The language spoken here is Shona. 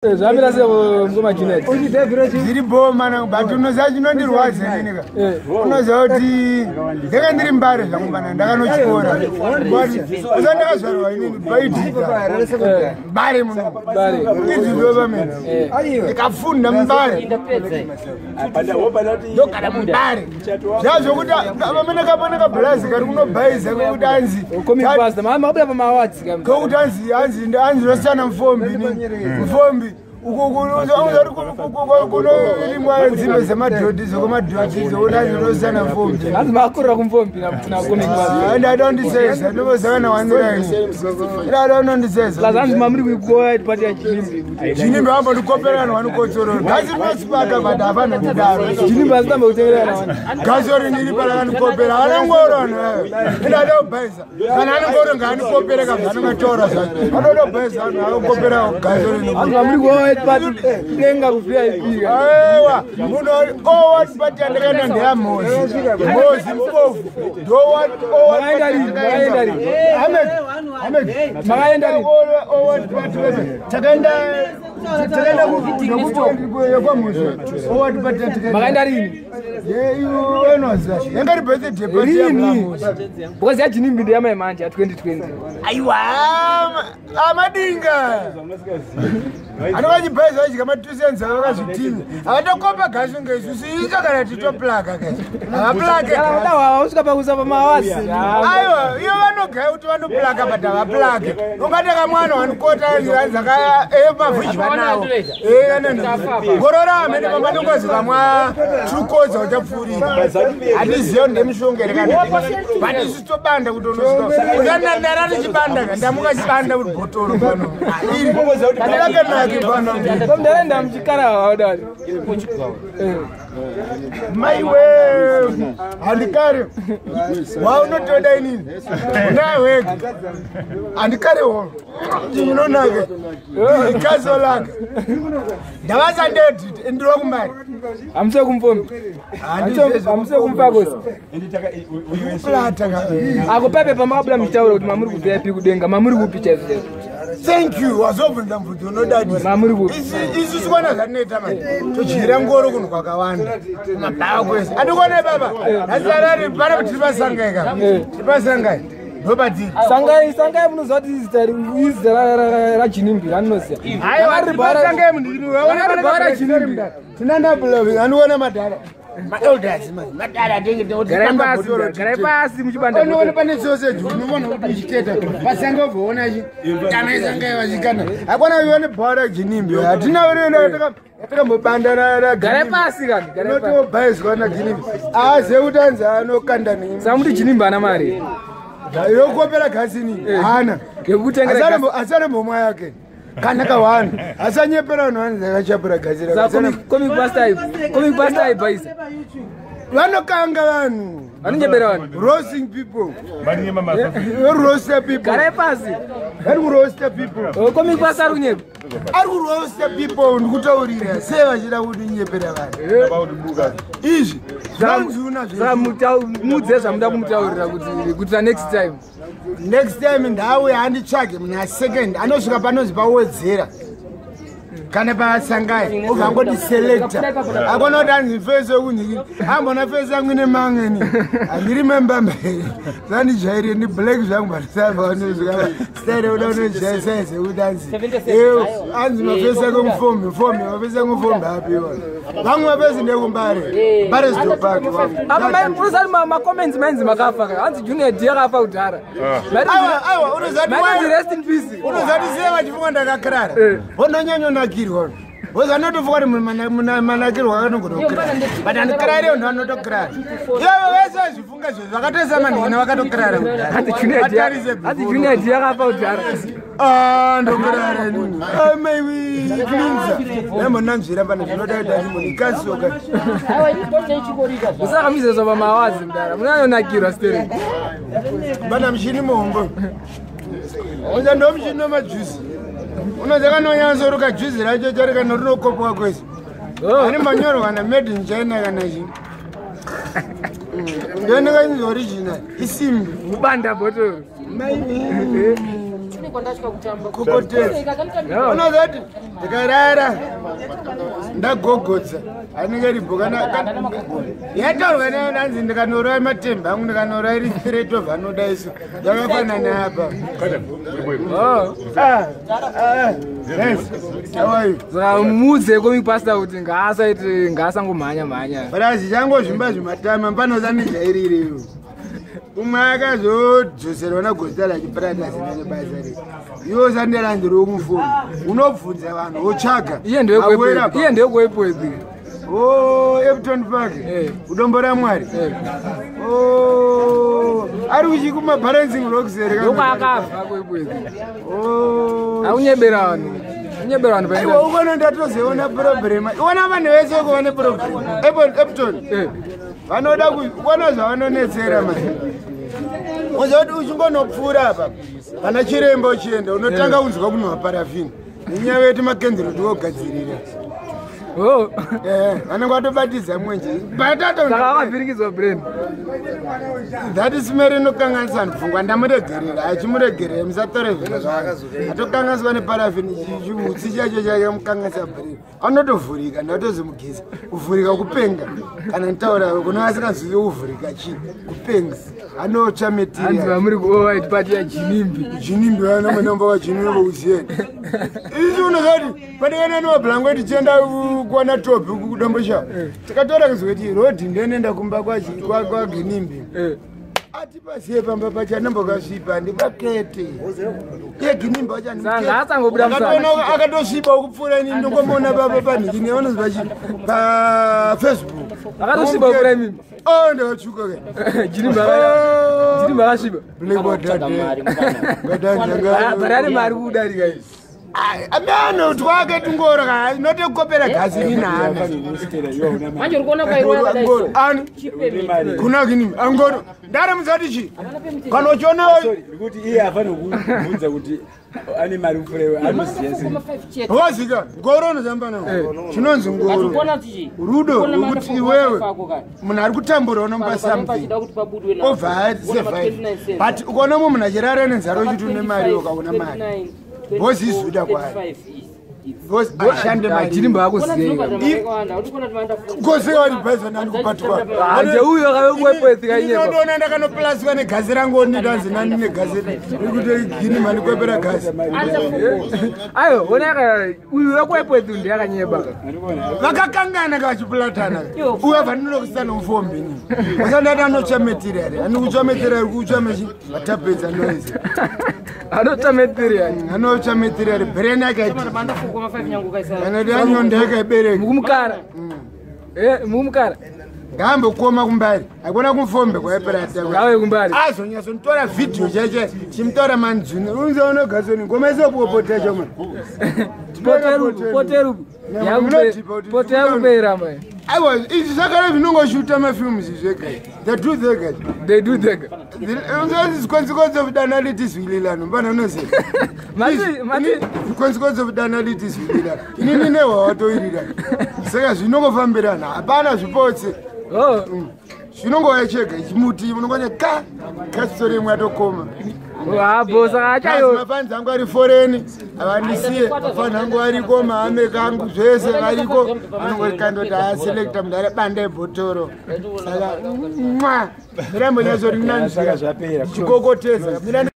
Zvamira sei, mukoma Junet? Zviri bo mana, but unoziva chinondirwadza inini ka? Unoziva kuti ndanga ndiri Mbare zvangu mana, ndakanochikora uza, ndakazvarwa inini paidhika Mbare muno. Mbare. Idzidzo pamene ndikafunda Mbare, ndogara muMbare. Zvazvokuti pamene kapone kabhurazi kari kunobhaiza kwekuti anzi Comic Pastor, makabuda pamaawards ka? Kokuti anzi rosiyana mufombi ni mufombi kunorimwa nzimbe dzemadhodhi, dzokumadhodhi, dzokuti anzi rosiyana mufombi. Hanzi makakurira kumfombi na Comic Pastor. Ndadondiseza ndovozakana waniraidadondiseza. Plus hanzi mamuri kugoa party yaChinimbi kuti Chinimbi ambondikopera vanhu vanokotsorora gasi rinosipaka, but hapana kudaro. Chinimbi asitamba kutengerera vanhu. Gasi riniri parakandikopera anongoro vanhu indada kubhaisa kana anongoro ngaanikopere kabva anongataura zvacho anoda kubhaisa vanhu akakopera gasi rini. Hanzi mamuri kugoa party denga kuVIP ka? Aiwa, munhu owat party yandakaenda ndeyaMozi, Mozi Mpofu. Makaenda rini? Makaenda rini? Makaenda rini? Takaenda kwaMozi owat party. Makaenda rini? Enoza yanga ri birthday party Rini? yaMozi. Because yaChinimbi ndeyamai manje ya2020. Aiwa, amadinga anovachibhaisa vachidya ma2 cents, vakazvitinya havatokopa gasi ngeisusu icho kana titoplaka kachi havaplake. Usvika pakusa pamaawards. Aiwa, iyo vanogaya kuti vanoplaka, but havaplake. Ungati kamwana wanokota zaka mavhuzhi vanawo gorora amene pamanongozi kamwa tukodza uchapfuurira, hatiziva ndemishonga ere kana, but isu tobanda kuti unosvika usanandara tichibanda ka ndamuka chibanda kuti bhotoro pano iri rakanake pano. Ndaenda muchikara wadari. Maiwe, handikare waunotoda inini unaye wega, handikarewo chinonake ikaso lake ndavasa ndedit ndiro kumari. Hamuse kumfombi, hamuse kumfakosi. Plata. Ako pepe pamakabuda muchitaura kuti mamuri kuVIP kudenga, mamuri kupi chaizvo chaizvo? Thank you, wazobvunza mubvunzo unodadisa. Mamuri kupi? Isu sikona zvatinoita mani, todyira ngoro kunhu kwakawanda, mabhawa kwese andikuone baba asarari pana. Tiri pasangai ka, tiri pasangai, ndopatiri. Sangai, sangai, munoziva kuti izita raChinimbi randinoziva. Aiwa, tiri pasangai munhu. Rakaribhara Chinimbi. Tinandabulovi andiona madhara, maelders mani, madhara. Garai pasi, garai pasi muchibanda. Unoona pane sausage, unoona kuti ichiketa pasanga ubvoona chi kana isangai vachikana hakwana ione bhora Ginimbi hatina takambobanda. Garai pasi kani, garai pasi. Unotobhaiswa naGinimbi aazive kuti anzi anokanda. Samuti Chinimbi ana mari Yokopera gasini hana. Yekutengera. Asana mbomwa yake kana kawani asanyepera vanhu vanzi akachapura gasi. Comic Pastor, Comic Pastor aibhaisa. Vanokanga vanhu. Vanonyepera vanhu. Roasting people, roaster people. Garai pasi. Vari kuroaster people. Oh, Comic Pastor ari kunyepa. Ari kuroaster people, ndikutaurira sei vachida kutinyepera vanhu izvi zvanzuna. Saka mudze zvamuda kumutaurira kuti kuitira next time. Next time ndauya anditsvage muna second, anosvika panonzi pawedzera kana pasangai, obva angoti selector akona kuti anzi face wekunhiki ambona face yangu ine mangeni handiri membamba zandijaire ndi black zvangu, but style uda unojaisa sekuti anzi anzi mafesi ako mufombi mufombi, mafesi yangu mufombi apiwa vamwe mafesi ndekumbare mbare zidopaki. Apa unozati macomments mainzi makafa ka, hanzi Junior D akafa kudhara. Aiwa, aiwa, unozati Mainzi rest in peace. Unozati sei vachifunga ndakakrara, vondonyanyonakirwa vozanotofunga kuti manakirwa akanogona kukrara, but handikrariyo, ndo anotokrara ivo vese vazvifunga zvo zvakatoisa manhina vakatokrara. Hanzi Junior D, hanzi Junior D akafa kudhara. Ndokurara inini maiwi cleanser naimbonanzvira pana zvinodaita chimbonikasoka. Usakamizezwa pamawazi mudhara, munanyonakirwa stereki. Bana muchini muhombo uza ndo muchini wemajuzi unoza kanonyansoruka juzi racho chari kana rinokopwa kwese ane manyoro kana made in China kana chi ndonekainzi original isimbi. Mubanda bhotoro. Kokotedza unozati ndikarara ndagogodza anenge ribho yataurwa nanzi ndikanorova matemba angu ndikanorova iri threat of anoda isu yakafanana apa. Saka muudze comic pastor kuti ngaasaite, ngaasangomhanya mhanya. But azvichangozvimba zvimatama panosandijairireyo. Umwe akazodzoserwa nagositari achipurata asina nebasa re iwe usandiranziri womufoni unobvunza vanhu wotsvaga. Iye ndewekuEpworth. O Epton Park. Udombo raMwari. Ari kuchi kumabalancing rocks here? Ndokwaakabva kuEpworth. Akunyebera vanhu, kunyebera vanhu. Aiwa, ukona ndatozoona problem, iona vanhu vese kuva neproblem Epton. Vanoda kuona zvavanonetsera manje. Uziva kuti uchingonopfuura apa pana chiremba uchienda, unotanga kunzwa kunhuhwa parafini nenyaya yekuti makenzero tiwogadzirira. Vanenge vatobatidza mwenje. Saka akavhirikidzwa brain. That smell inokanganisa pfungwa. Ndamuregerera, achimuregerera, musatore zviro zvake. Atokanganiswa neparafini, chiutsi chacho chakamukanganisa brain, anotovhurika. Ndatozomugeza kuvhurika kupenga. Kana nditaura kuna vasinganzwisi, kuvhurika chii? Kupenga, anotsva. Hanzi Material. vamuri kuowhite party yaJinimbi. Jinimbi, vanamanamba vajinimbi uziyeni isi unozati padekana nemabhulango tichienda kuwana topi kudombosha, tikatora kuzoti rodhi ndoinoenda kumba kwaGinimbi. Atipasiye pamba pacho, anambokasvipa ndipakete iye Ginimbi. Saka ngaasangobuda musana. Akatosvipa kupfuura ini. Ndongomona papa panhikini vanonzi pachi paFacebook. Akatosvipa kupfuura imimi? O, ndakatsvuka ke. Jinimbi akasvipa. Bharani mari kudarika izvi. Ameno twake tungoro ka notekopera gasi rinana. Manje uri kuona kwairwa yakadai so. Ani? Chipermit. Kuna Ginimbi angoro ndare muzati chi kana uchiona. Ndikuti iye afanira kubvunza kuti ane mari kupfuura, anoziva sei? 4,5 chete. Wazika ngoro unozamba nawo chinonzi ngoro. Kuona kuti Rudo rwekuti iwewe munhu ari kutambura unomupa something pachida kuti pabudwe na obva asurvive, but ukaona mumwe munhu achirara nenzara uchiti une mari, ukaona mari Boss izuda kwaari. Because ashande mari. Jinimbi akuziva. Kosekawandibhaisa kupatwa. Ndeuyo akave kuEpworth kainyepa. Inotoona ndakanopulaswa negasi rangu, onditanzi nani negasi rikuti Ginimbi ndikwepera gasi. Ayo onaka uyu wekuEpworth ndeyakanyeba. Vakakangana kachipulatana uyo abva ndinokusana nomufombini usandati anotsva material, ani kutsva material, kutsva mechi vatapedza noise. Anotsva material. Anotsva material, brain yakaiti kana kuti anyonda yakaibereka. Mukumukara, mukumukara. Ngaambokoma kumbari, akona kumufombe kwaipera. Ngave kumbari. Azonyatsonitora vhidhiyo chaiche chimutaura manzwini unzoona gasoni ngoma isopopota choma. Poterupu poto yakupera mai. Aiwa, izvi zvakare zvinongoshuta mafilms zvega, the truth ega. They do thega. Consequence of analytics wililano mbana unoziva. Mati Consequence of analytics wililano, inini nehwa watowirirana, saka zvinongofambirana, hapana zvipotse. Oh. Zvinongouya chega chimuti unongonya ka kasisori imwe atokoma. Hapo saka achayo. Mafanzi angu ari foreign havandisiye, mafanzi angu ariko maameka angu zvese variko, anongorikandoti aselecta munhu ari banda ebhotoro, saka mwa mirambonyatsori Saka zvapera. chikokoteza.